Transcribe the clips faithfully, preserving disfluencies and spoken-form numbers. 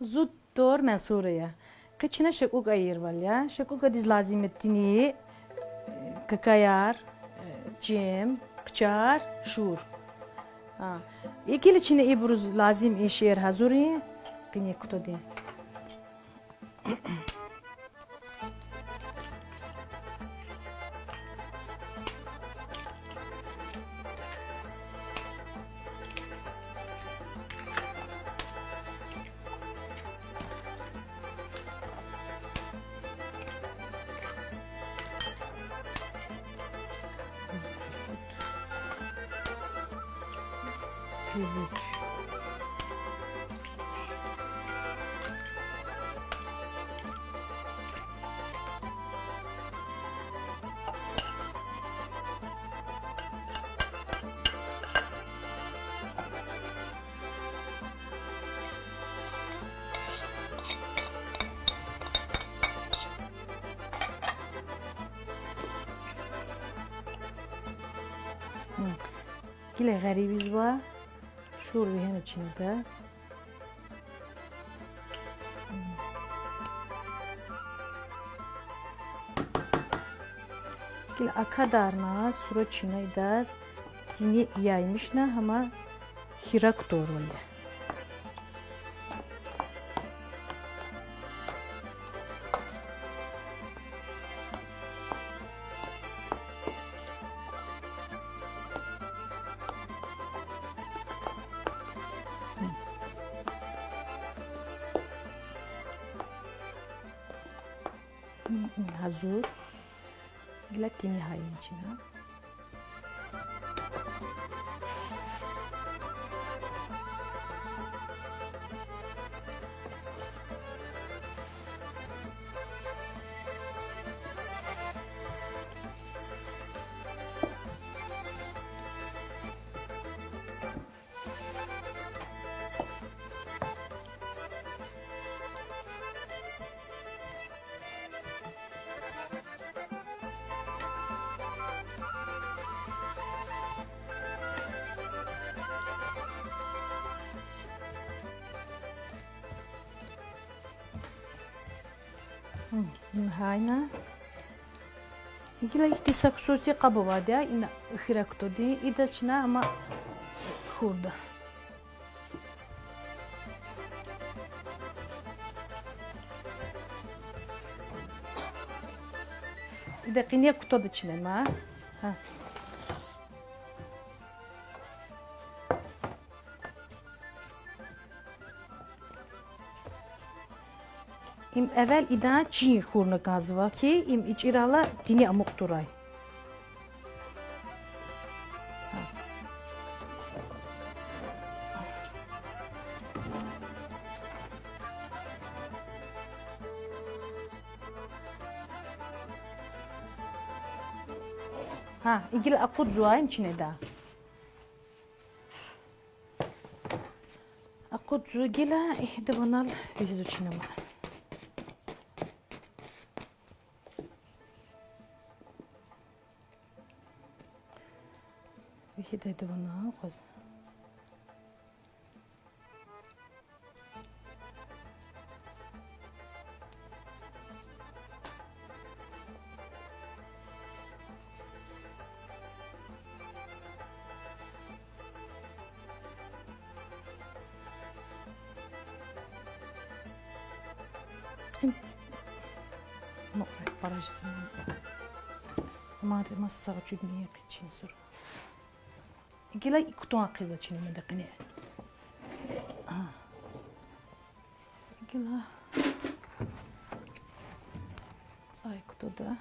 Зун тӀвар Мансура я. Къе чна шакӀукӀа ийирвал я. ШакӀукӀадиз лазим я тини, э, какаяр, э, чем, хъчар, шур. А, и гила чна ибуруз лазим и шейэр гьазурин, къене кутадин. Гила гъарив ийизва, шур вегьена чна идаз. Гила акадарна сура чна идаз, тини яймишна, гьама хира кутурвал я. Гьазур. Гила тини гьайин чна. Гьайна. Гила ихьтин са хсуси къаб авайди я, ина хира кутадин, ида чна ама хурда. Ида къене кутада чна ма. Гьа. Им эвел идан чин хьурна кӀанзава хьи, им ичӀирайла тини амукьдурай. Гьа, и гила акъудзавай им чна ида. Акъудзава гила, ида ванал вегьизва чна ма. Вегьида ида ванал кьаз. Им мукьвара паражизни. Амма маса сагъ чуьдни хъичин сура. Гила и кутун хъийизва чна имеда къене. А. Гила цӀай кутада.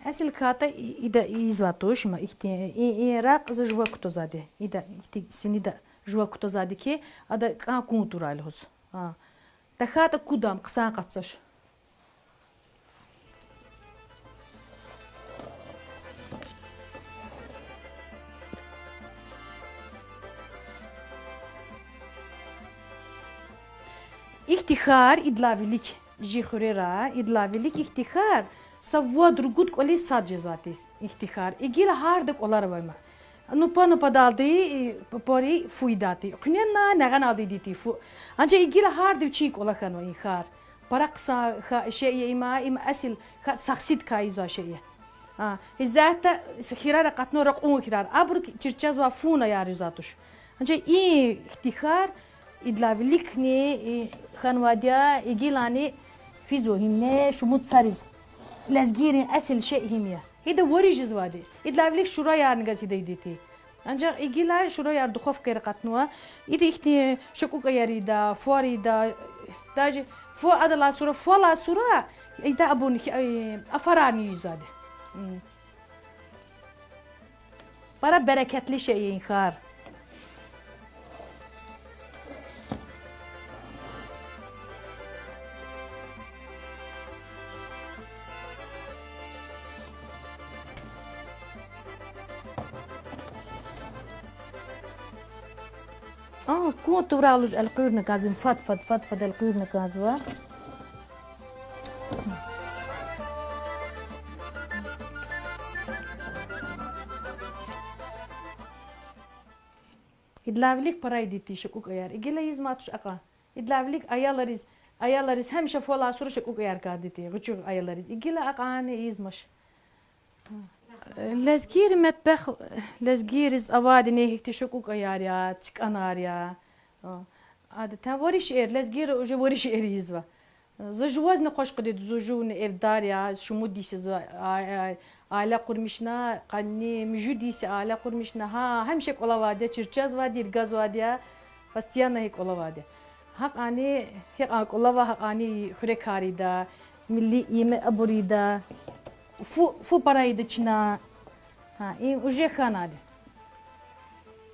Эсил ката и-, ида ийизвай туш, ма ихьтин, и, и ракь за жува кутазвайди. Ида ихьтин синида жува кутазвайди хьи, ада кӀан кун турай лугьуз. А. ТахьайтӀа куд ам хъсан къачуз. Ихьтин хьар идалай вилик, жи хуьрера идалай вилик ихьтин хьар са вад-ругуд кӀвализ сад жезвайди ихьтин хьар. И гила гьарда кӀвалар авай ма. Нупа-нупадалди, и, папари фу ийидайди. Хъуьнена нягъаналди ийидайди фу. Анжах и гила гьарда вичин кӀвале хьанва и хьар. Пара хъсан ха-, шей я им, им эсил ха-, сахсидикай ийизвай шей я. А, гьисятда хьрар акъатнава, ракьун хьрар. Абуру чирчезвай фуна яр ийизвай туш. Анжах и ихьтин хьар идалай виликни, и, хьанвайди я, и гилани физва гьимни шумуд йисариз. Лезгийрин эсил шей гьим я. Ида вари жезвайди. Идалай вилик шураярни газ ида ийидай. Анжах и гила шураяр духовкайра акъатнава. Ида ихьтин шакӀукӀаяр ийида, фуар ийида, даже фу адалай сура, фуалай сура, ида абурни хьи-, э, афарарни ийизвайди. М. Пара берекетли шей я и хьар. А, кун тавурай лугьуз элкъуьрна кӀанзава, фад-фад, фад-фад элкъуьрна кӀанзава. Идалай вилик пара ийидай шакӀукӀаяр. И гила ийизмай туш акьван. Идалай вилик аялриз, аялриз гьамиша фуалай сура шакӀукӀаяр кӀандайди, гъвечӀи аялриз. И гила акьванни ийизмач. Лезгийрин метбех, лезгийриз авайди гьихьтин шакӀукӀаяр я, цикӀанар я. Адетдин вари шейэр, лезгийри уже вари шейэр ийизва. За жувазни хваш къведа, зун жувни эвдар я, шумуд йис я за, а, а, аила къурмишна, къанни муьжуьд йис я аила къурмишна, гьа, гьамиша кӀвале авайди я, чирчезвайди, ргазвайди я, постоянно гьикӀ кӀвале авайди я. Гьакьванни, гьикьван кӀвале ава, гьакьванни хуьрекар ийида, милли име абур ийида. Фу, фу пара ийида чна. Гьа, им уже хьанайди.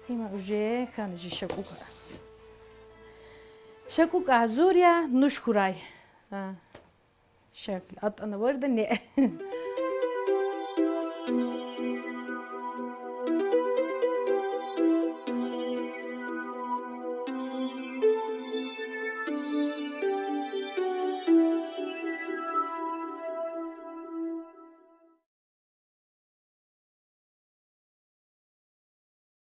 Им уже хьана жи шакӀукӀа. ШакӀукӀа гьазур я, нуш хьурай. Гьа. Шакл атӀана варда не.